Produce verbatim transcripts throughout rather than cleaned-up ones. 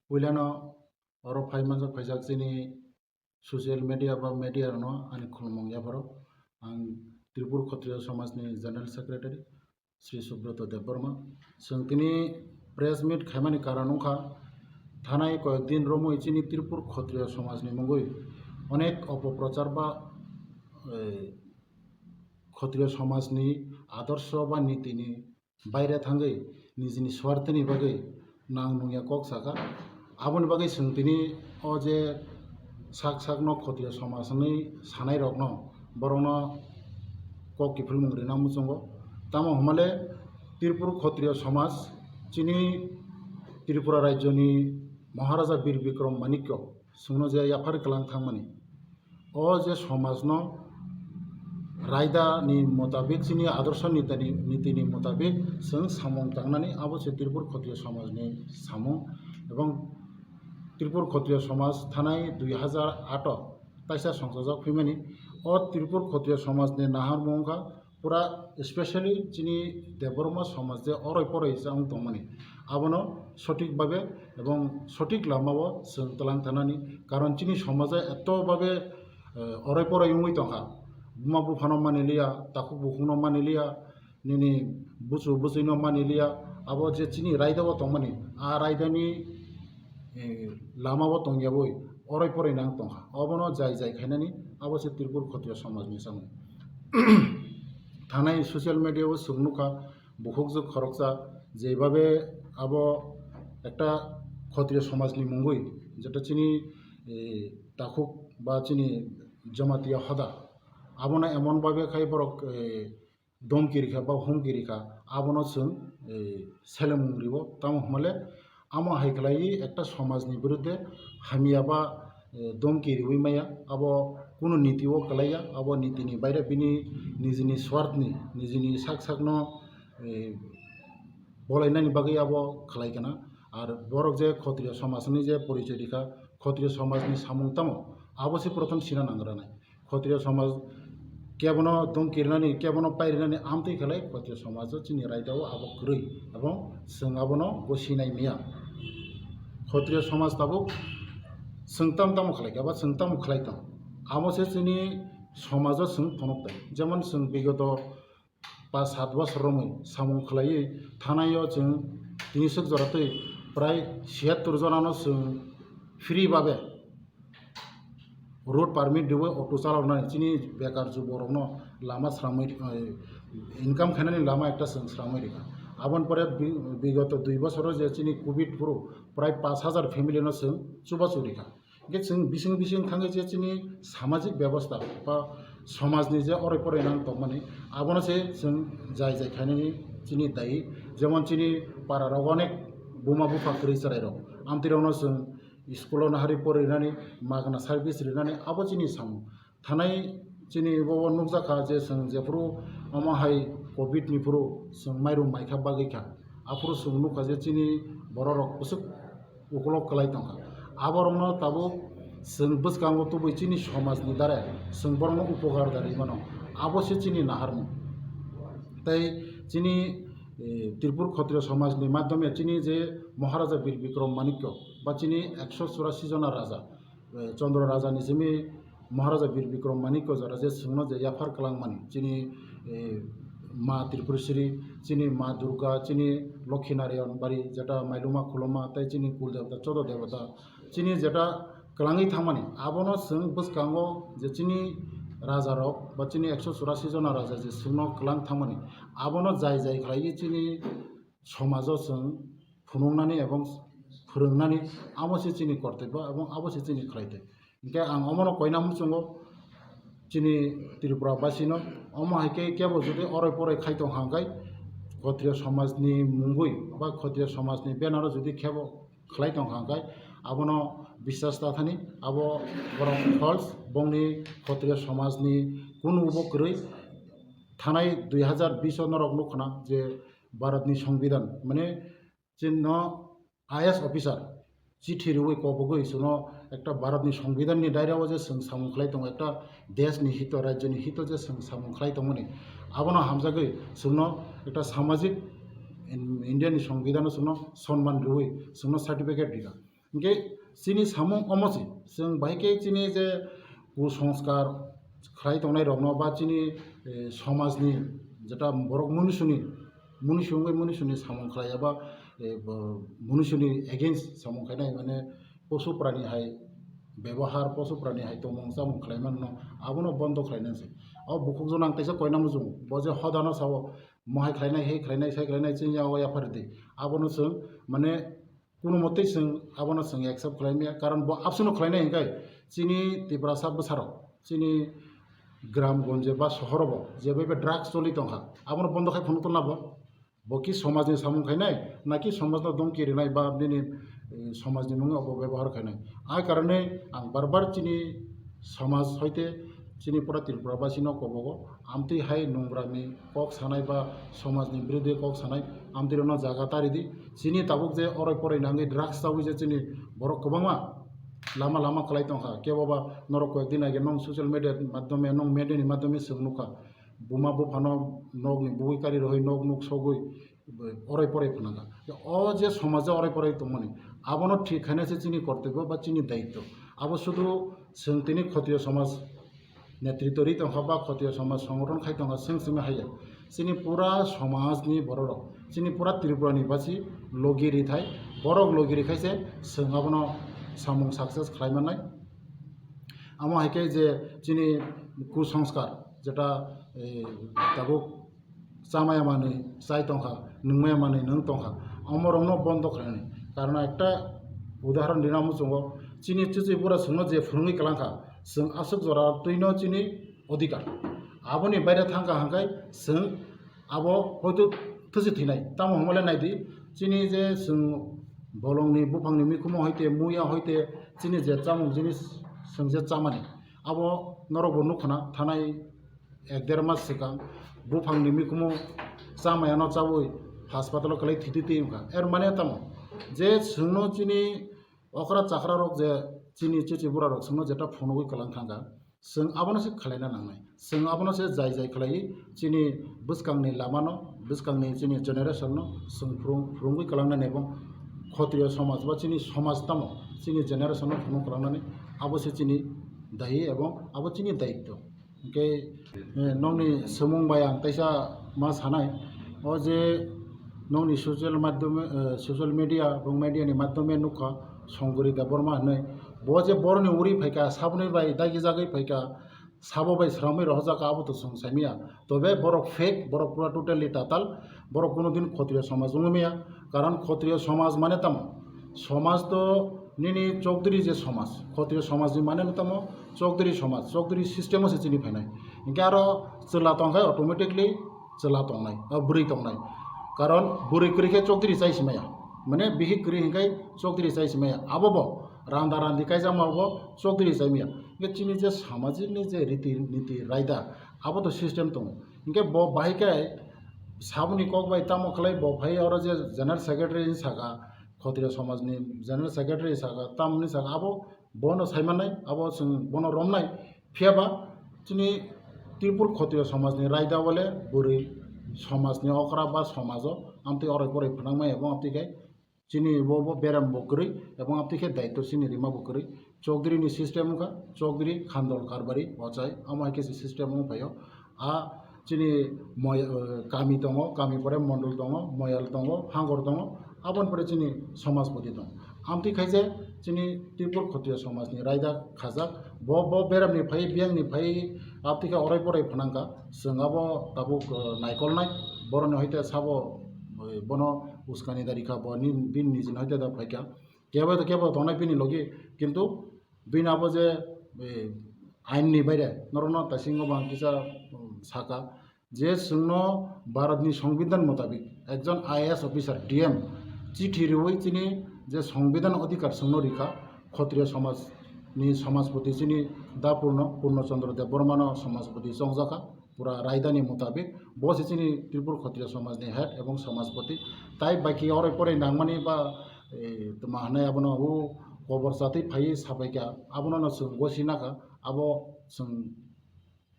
Puilano oro phai manjak phaijak chini social media ba media rokno ani khulumung yapharo. Ang Tripur Khotriyo Somajni General Secretary Sri Subroto Debbarma. Chwng tini press meet khaimani karon wngkha, thanai koyek din romwi chini Tripur Khotriyo Somajni mungwi onek opoprochar ba, eh, Khotriyo Somajni adorsho ba nitini baire thangwi nijini swarthini bagwi nang nungya kok saka. Aboni bagwi chwng tini o je sak sakno Khotriyo Somaj hwnwi sanairokno, borokno kok kiphilmung rina muchungo. Tamo hwnmale Tripur Khotriyo Somaj chini Tripura rajyoni Maharaja Bir Bikram Manikya chwngno je yaphar kwlang thangmani, o je somajno raida ni motabik, chini adorsho nitani, niti ni motabik chwng samung tangnani, abo se Tripur Khotriyo Somajni samung. Ebong Tripur Khotriyo Somaj thanai dui hajar aat o taisa songchajak phimani. O Tripur Khotriyo Somajni naharmung wngkha pura, specially chini Debbarma somaj je oroi poroi chang tongmani, abono sothik babe ebong sothik lamao chwng twlang tanani. Karon chini somaje eto babe, eh, oroi poroi wngwi tongkha, buma buphano maniliya, takhuk bukhukno maniliya, nini buchu bwchwino maniliya, abo je chini raidao tongmani, a raidani, eh, lamao tongyawi oroi poroi nang tongkha. Obono jai jai khainani, abo se Tripur Khotriyo Somajni samung. Thanai social media o chwng nukha, bukhukjwk khoroksa jeibabe abo ekta Khotriyo Somajni mungwi, jeta chini, eh, takhuk ba chini Jamatia hoda, abono emon babe khai borok, eh, domki rikha ba humki rikha, abono chwng, eh, selemung riwo. Tamo hwnmale amo hai khlaiwi ekta somajni biruddhe hamya ba, eh, domki riwi maya, abo kunu niti o kwlaiya, abo nitini baire bini nijini swarthni, nijini sak sakno, eh, bolainani bagwi abo khlai kana. Ar borok je Khotriyo somajni je porichoi rikha, Khotriyo somajni samung tamo, abo se prothom sina nangrwnai. Khotriyo somaj kebono dongkirinani, kebono pairinani amtwi khlai Khotriyo somajo chini raidao abo kwrwi, ebong chwng abono gosinai miya. Khotriyo somaj tabuk chwng tam tamo khlai kha ba chwng tamo khlai tong, amo se chini somajo chwng phunuk tai. Jemon chwng bigoto pas sat bosor romwi samung khlaiwi thanai o chwng tini swk jora twi prai siyattor jonano chwng free babe road permit riwi auto chaloknai chini bekar juborokno lama sramwi, eh, income khainani lama ekta chwng sramwi rikha. Aboni pore bi-, bigoto dui bosoro je chini covid phuru prai pash hajar family no chwng chubachu rikha. Hingke chwng bising bising thangwi je chini samajik bebosta ba somajni je oroi poroi nang tongmani, abono se chwng jai jai khainani chini dai. Jemon chini para rok onek buma bupha kwrwi chwrai rok, amtwi rokno chwng school o nahari porinani, magna service rinani, abo chini samung. Thanai chini bo nukjakha je chwng jephuru omo hai covid ni phuru chwng mairum maikha bagwi kha, aphuru chwng nukha je chini borok rok bwswk ukolog kwlai tongkha. Aborokno tabuk chwng bwskango tubui chini somajni dare chwng borokno upokar da rwi mano. Abo se chini naharmung. Tei chini, eh, Tripur Khotriyo somajni madhyome chini je Maharaja Bir Bikram Manikya ba chini ekso churasi jona raja, eh, Chandra Raja ni simi Maharaja Bir Bikram Manikya jora je chwngno je yaphar kwlangmani, chini, eh, Ma Tripureshwari, chini Ma Durga, chini Lokhi Narayan Bari, jeta Mailuma Khuluma, tei chini Kul Debata, Chodo Debata, chini jeta kwlangwi thangmani, abono chwng bwskango je chini raja rok ba chini ekso churasi jona raja je chwngno kwlang thangmani, abono jai jai khlaiwi chini somajo chwng phunuknani ebong phwrwngnani, amo se chini kortobyo ebong abo se chini khlaitwi. Hinkhe ang omono koina muchungo chini Tripura basino, omo hai khe kebo jodi oroi poroi khai tong kha hwnkhe, Khotriyo somajni mungwi ba Khotriyo somajni banner o jodi kebo khlai tong kha hwnkhe, abono biswas ta thani, abo borok false, bongni Khotriyo somajni kunu bo kwrwi. Thanai dui hajar bish o norok nukkhana je Bharatni Songbidan, mane, chini no I A S officer chithi riwi kobogwi chwngno ekta Bharatni Songbidanni dairao je chwng samung khlai tongo, ekta deshni hito, rajyoni hito je chwng samung khlai tongmani, abono hamjagwi chwngno ekta samajik, in-, Indiani Songbidanno chwngno sonman riwi chwngno certificate rikha. Hingke chini samung omo se, chwng bahai khe chini je kusanskar khlai tongnai rokno ba chini, eh, somajni jeta borok munisuni, munisi wngwi munisuni samung khlai ya ba, eh, bo munisuni against samung khainai mane posu prani hai bebohar, posu prani hai tongmung chamung khlai manno abono bondo khlai nang se. O bukhuk jono ang teisa koina mujung, bo je hodano sao, mohai khlainai, hei khlainai, sai khlainai, chini yago yaphar di. Abono chwng mane kuno motei chwng abono chwng accept khlai maya, karon bo abseno khlainai hingkai chini Tiprasa bwsarok, chini gram gonje ba sohoro bo je bai bai drugs choli tongkha, abono bondo khai phunuk tongna bo. Bo ki somajni samung khainai, naki somajno domki rinai ba nini, eh, somajni mungwi opobebohar khainai. A karone ang bar bar chini somaj hoite chini pura Tripura basino kobogo amtwi hai nungrami kok sanai ba somajni birodhi kok sanai amtwi rokno jaga tari di. Chini tabuk je oroi poroi nangwi drugs chawi je chini borok kwbangma lama lama kwlai tongkha. Kebo ba norok koyek din age nong social media madhyome, nong media ni madhyome chwng nukha. Buma buphano nokni bugwi kari rohoi nok nuk sogwi oroi poroi phwnangkha. O je somajo oroi poroi tongmani, abono thik khainai se chini kortobyo ba chini daityo. Abo sudu chwng tini khotiyo somaj netritw ri tongkha ba khotiyo somaj songothon khai tongkha, chwng simi haiya. Chini pura somajni bororok, chini pura Tripurani basi logi rithai, borok logi rikhai se chwng abono samung success khlai mannai. Amo hai khe je chini kusanskar jeta, eh, tabuk chamaya manwi chai tongkha, nungmaya manwi nung tongkha, omorokno bondo khlainani. Karon ekta udahoron dina muchungo, chini chuchibura chwngno je phwrwngwi kwlangkha, chwng aswk jora twino chini odhikar. Aboni baire thangkha hangkai chwng abo hoito thwsi thwinai. Tamo hwnmale naidi, chini je chwng bolongni buphangni mikhumo hoite, muya hoite, chini je chamung jinis chwng je chamani, abo norokbo nukkhana thanai ek der mas swkang buphangni mikhumu chamayano chabwi haspatalo kwlai thwitwi twi wngkha. Er mane tamo je chwngno chini okra chakra rok je chini chuchi bura rok chwngno jeta phunugwi kwlang thangkha, chwng abono se khwlaina nangnai. Chwng abono se jai jai khwlaiwi chini bwskangni lamano, bwskangni chini generation no chwng phurung-, phurungwi kwlangnani ebong khotriyo somaj ba chini somaj tamo chini generation no phunuk kwlangnani abo se chini dahi ebong abo chini daityo. Hingke, eh, nokni swmung bai ang teisa ma sanai, o je nokni social madhyome, eh, social media, bong media ni madhyome nukha Songkori Debbarma hinwi. Bo je boroni uri phaikha, saboni bai dagi jagwi phaikha, sabo bai sramwi rohorjakha, abo to chwng saimaya. Tobe borok fake, borok pura totally tatal, borok kuno din khotriyo somaj wngwi maya. Karon khotriyo somaj mane tamo? Somaj to nini chokdiri je somaj, khotriyo somaj ni mane no tamo chokdiri somaj, chokdiri system o se chini phainai. Hingke aro chwla tongkhe automatically chwla tongnai, o bwrwi tongnai. Karon bwrwi kwrwi khe chokdiri chai si maya. Mane bihik kwrwi hingkai chokdiri chai si maya. Abo bo randa randi kaijakma bo chokdiri chai maya. Hingke chini je samajik ni je riti niti raida, abo to system tongo. Hingke bo bahai khe saboni kok bai tamo khlai bo phai oro je general secretary ni saka, Khotriya somajni general secretary saka, tamni saka, abo bono saimannai, abo chwng bono romnai. Phiya ba chini Tripur Khotriya somajni raida bole bwrwi somajni okra ba somajo amtwi oroi poroi phnangmai, abo amtwi khe chini bo, bo berem bo kwrwi, abo amtwi khe daityo chini rima bo kwrwi. Chokdiri ni system wngkha, chokdiri khandol karbari ochai, amo hai khe se system wng phaio. A chini moy-, eh, kami tongo, kami pore mondol tongo, moyal tongo, hangor tongo, aboni pore chini somajpoti tongo. Amtwi khai je chini Tripur Khotriya somajni raida khajak, bo, bo beramni phai, biyangni phai, amtwi khe orai porai phnangkha, chwng abo tabuk, eh, naikolnai, boroni hoite sabo, eh, bono uskani da rikha, bo ni, bini nijini hoite da phaikha, kebo to kebo tongnai bini logi, kintu bini abo je, eh, ain ni baire norokno taisingo bo ang kisa, um, saka je chwngno Bharatni Songbidan motabik ekjon I A S officer, D M chithi riwi chini je Songbidan odhikar chwngno rikha, Khotriya somajni somajpoti chini da Purno, Purno Chandra Debbarmano somajpoti chongjakha. Pura raidani motabik, bo se chini Tripur Khotriya somajni head ebong somajpoti. Tai baki oroi poroi nangmani ba, eh, tma hinwi abono o kobor chatwi phaiwi sapaikha, abono no chwng gosi nakha, abo chwng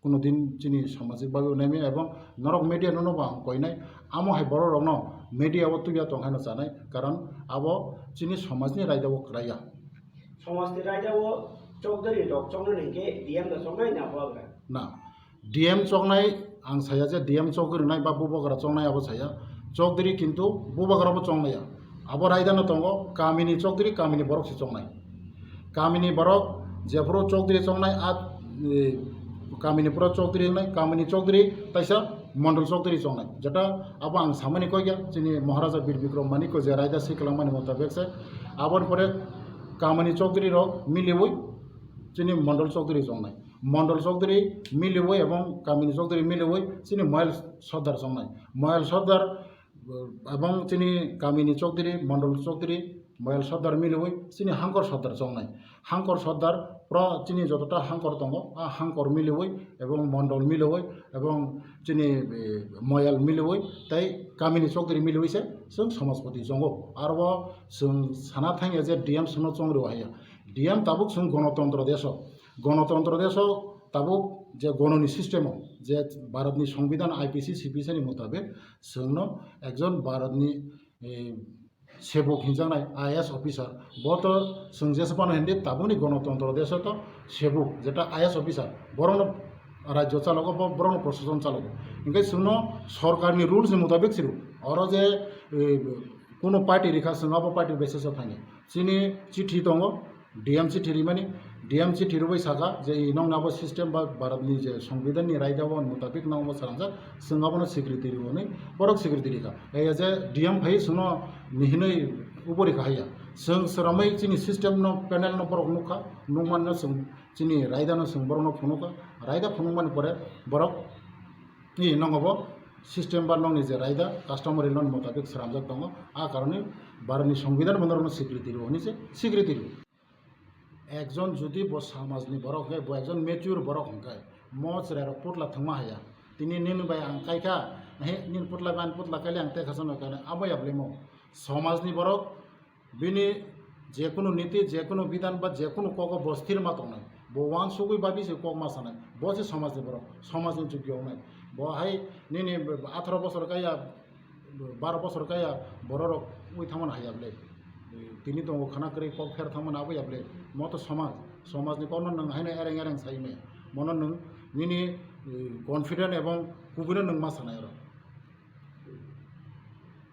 kuno din chini samajik bagwi naimaya ebong norok media no no bo ang koinai, amo hai borok rokno Media o tuya tong haino chanai, karon abo chini somajni raida o kwlaiya. Somajni raida o chokdari rok choknani hinkhe D M da choknai na bubagra? Na, D M choknai ang saya je D M chokdari nai ba bubagra choknai abo saya. Chokdari kintu bubagra bo choknaiya. Abo raida no tongo kamini chokdari, kamini borok se choknai. Kamini borok jephuru chokdari choknai, a, e, kamini pura chokdari wngnai, kamini chokdari taisa mondol chokdari choknai. Jeta abo ang samani koi ya, chini Maharaja Bir Bikram Manikya je raida si kwlangmani motabek se, aboni pore kamini chokdari rok miliwi chini mondol chokdari choknai. Mondol chokdari miliwi ebong kamini chokdari miliwi chini moyal sordar choknai. Moyal sordar, ebong chini kamini chokdari, mondol chokdari, moyal sordar miliwi chini hangkor sordar choknai. Hangkor sordar pro chini jotota hangkor tongo, a hangkor miliwi ebong mondol miliwi ebong chini, eh, moyal miliwi tei kamini chokdari miliwi se chwng somajpoti chongo. Aro chwng sana thangya je D M chwngno chongriwa haiya. D M tabuk chwng gonotontro deso. Gonotontro deso tabuk je gononi system o je Bharatni Songbidan I P C, C P C ni motabek chwngno ekjon Bharatni, eh, sebuk hinjaknai I A S officer, bo to chwng jesa phano hindi tabukni gonotontro deso to sebuk, jeta I A S officer, borokno rajyo chalogo, bo-, borokno prosason chalogo. Hinkhe chwngno sorkarni rules ni motabek chwrw. Oro je, eh, kuno party rikha, chwng abo party basis o thangya. Chini chithi tongo, D M chithi rimani, D M chithi rwbai saka je i nokni abo system ba Bharatni je Songbidanni raida o motabek nokno swnamjak, chwng abono swikriti rw hwnwi borok swikriti rikha. Ei je D M phai chwngno ni hinwi ubo rikha haiya. Chwng swramwi chini system no, panel no borok nukha, nukmanino chwng chini raida no chwng borokno phunukha. Raida phunukmani pore borok i nokno bo system ba nokni je raida customary law ni motabek swnamjak tongo. A karonwi Bharatni Songbidan bo norokno swikriti rw hwnwi se swikriti rw. Ekjon jodi bo samajni borok hwnkhe, bo ekjon mature borok hwnkhe, mo chwrairok putla thwngma haya. Tini nini bai ang kaikha, he, nini putla bai ani putla kaile ang tekha sano kaile, abo yablemo. Samajni borok bini jekunu niti, jekunu bidan ba jekunu kogo bo sthir ma tongnai. Bo uansugwi babi se kok ma sanai. Bo se samajni borok, samajni jugyo wngnai. Bo hai nini atharo bosor kaiya, baro bosor kaiya bororok ui thangmani haiya ble. Tini tongo khana kwrwi kok pher thangmani abo ya ble. Mo to somaj, somajni kokno nwng haino ereng ereng sai maya. Mono nwng nini, eh, confident ebong kubui no nwng ma sanai oro.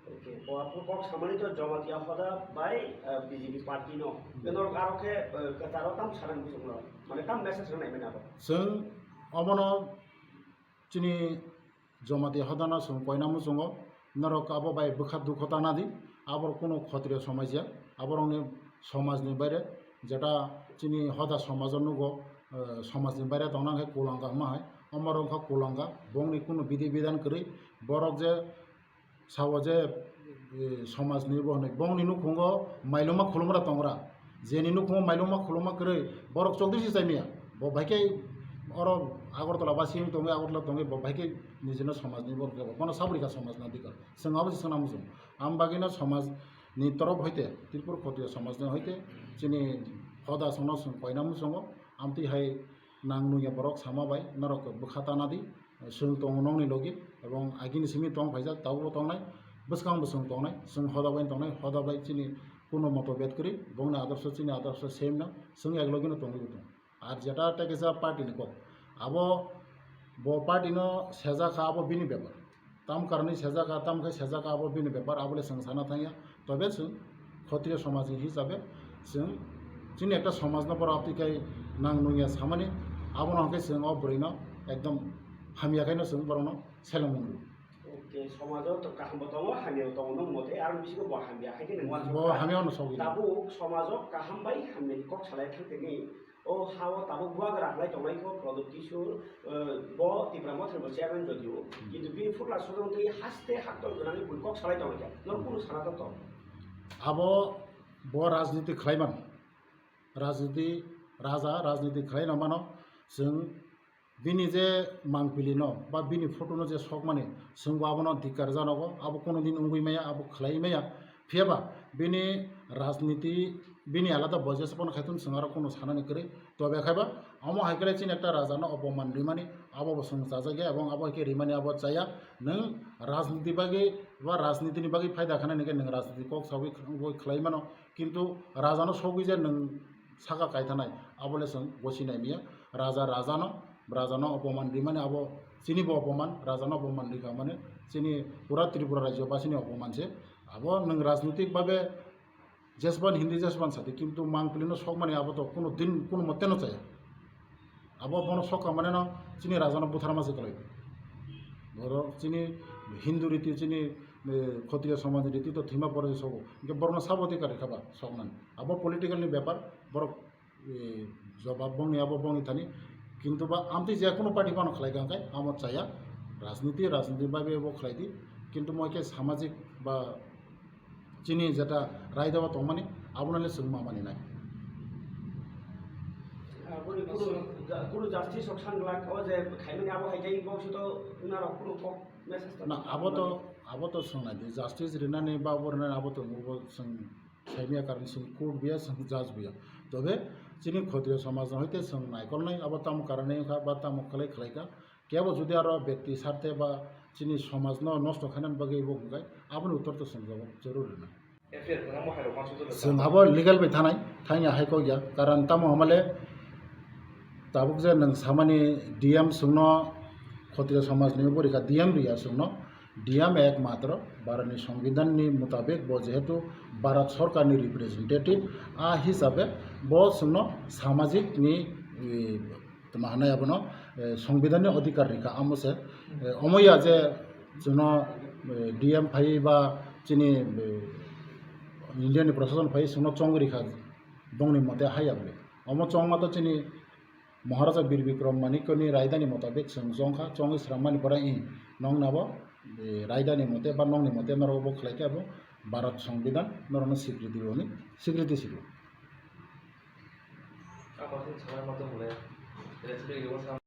Okay, bo aphuru kok samani to Jamatia hoda bai, eh, B J P party no. Hmm. Norok aro khe, eh, kwcharo tam sanani bujong no. Mane tam message rwnai mani abo. Chwng omono chini Jamatia hodano chwng koina muchungo, norok abo bai bwkha dukho tana di, abo kuno khotriyo somaj ya, aborokni somajni baire, jeta chini hoda somajo nugo, eh, somajni baire tongna khe kulanga wngma hai, omorok wngkha kulanga, bongni kuno bidi bidan kwrwi, borok je sao je, eh, somajni bo hwnwi, bongni nukhungo mailuma khulumra tongra, jeni nukhungo mailuma khuluma kwrwi, borok chokdisi chai maya, bo bahai khe oro Agartala ba simi tongwi, Agartala tongwi, bo bahai khe nijino somajni borok khe bo, bono sabri kha somajni adhikar, chwng abo se swnam muchung. Am bagwino somajni torof hoite, Tripura khotiyo somajni hoite, chini hoda songno chwng koina muchungo, amtwi hai nang nungya borok sama bai, norok bwkha tana di, chwng tongo nokni logi, ebong agini simi tong phaijak, tabukbo tongnai, bwskango bo chwng tongnai, chwng hoda bai tongnai, hoda bai chini kuno moto bet kwrwi, bongni adarso chini adarso same no, chwng ek logino tongwi bo tongo. Ar jeta tei kisa party ni kok, abo bo party no sejak kha, abo bini bepar. Tam karani sejak kha, tam khe sejak kha, abo bini bepar, abo le chwng sana thangya. Tobe chwng khotriyo somaj ni hisabe chwng chini ekta somaj no borok abtwi khai nang nungya samani, abono hwnkhe chwng o bwrwi no ekdom hamya khaino chwng borok no selengmung rw. Okay, somajo to kaham bo tongo, hamya bo tongo, nwng mote aroni bisingo bo hamya hai khe nwng uansuk kha. Bo hamya no sogwi. Tabuk somajo kaham bai hamya ni kok salai thang tini. O ha-o tabuk bubagra khlai tongnai kho Pradyot Kishore, eh, bo Tipra Mothani bo chairman jodio. Hmm. Kintu bini phutla sojong twi haste haktor gwnangwi bui kok salai tongkha. Noro kunu sana tong tong. Abo bo rajniti khlai mano. Rajniti, raja rajniti khlai no mano. Chwng bini je mangpili no ba bini photo no je sokmani, chwng bo abono dikar janogo. Abo kunu din wngwi maya, abo khlai maya. Phiyaba bini rajniti Bini alada bo jesa pono khaithun chwng aro kunu sanani kwrwi. Tobe khaiba omo hai khe chini ekta raja no opoman rimani abo bo chwng chajakya, ebong abo hai khe rimani abo chaya. Nwng rajniti bagwi ba rajniti ni bagwi phaida khanani khe nwng rajniti kok sawi khlai mano, kintu raja no sogwi je nwng saka kaithanai abo le chwng gosi nai miya. Raja raja no, raja no opoman rimani abo chini bo opoman, raja no opoman rikha mane chini pura Tripura rajyo basini opoman se. Abo nwng rajnitik babe Jesban Hindi jesban sadi, kintu mangpili no sokmani abo to kuno din, kuno mote no chaya. Abo bono sokha mane no chini raja no butharma se kwlai. Borok chini Hindu riti, chini, eh, Khotriya somaj ni riti to thima pore sogo. Hingke borok no sabo adhikar rikha ba soknani. Abo political ni bepar, borok, eh, jobab bongni abo bongni thani. Kintu ba amtwi je kuno party bono khlai kha hingke amo chaya. Rajniti, rajniti bai bai bo khlai di. Kintu mo khe samajik ba chini jeta raida o tongmani, abono le chwng ma mani nai. Aboni kunu, kunu justice rok san glak, o je khaimani abo hai jai bo sito narok kunu kok message to. Na, abo to, abo to swngnai di, justice rinani ba bo rinani abo to bo chwng saimya karon chwng court biya, chwng judge biya. Tobe chini Khotriya somaj no hoite chwng naikolnai abo tamo karonwi wngkha ba tamo khlai khlai kha. Kebo jodi aro bekti sarthe ba chini somaj no nosto khainani bagwi bo hwnkhai, aboni uttor to chwng jawab joror rwnai. F I R kwbangma hai rok uansuk jora. Chwng abo legal bai thanai, thangya hai kok ya, karon tamo hamale tabuk je nwng samani D M chwngno Khotriya somaj ni bwrwi kha D M riya chwngno, D M ekmatro Bharat ni Songbidan ni mutabik bo jehetu Bharat Sorkar ni representative, a hisabe bo chwngno samajik ni, eh, Tma hwnwi abono, eh, Songbidanni adhikar rikha, amo se, eh, omo ya je chwngno, eh, D M phai ba chini, eh, Indiani prosason phai chwngno chongwi rikha, bongni mote haya bwle. Omo chongma to chini Maharaja Bir Bikram Manikyani raidani motabik chwng chongkha, chongwi swrammani pore i nong nabo, eh, raidani mote ba nongni mote norok bo khlai khe abo Bharat Songbidan norokno sikriti rwni sikriti sidi. Ang kok sini sanai ma tong le, respect rw sa.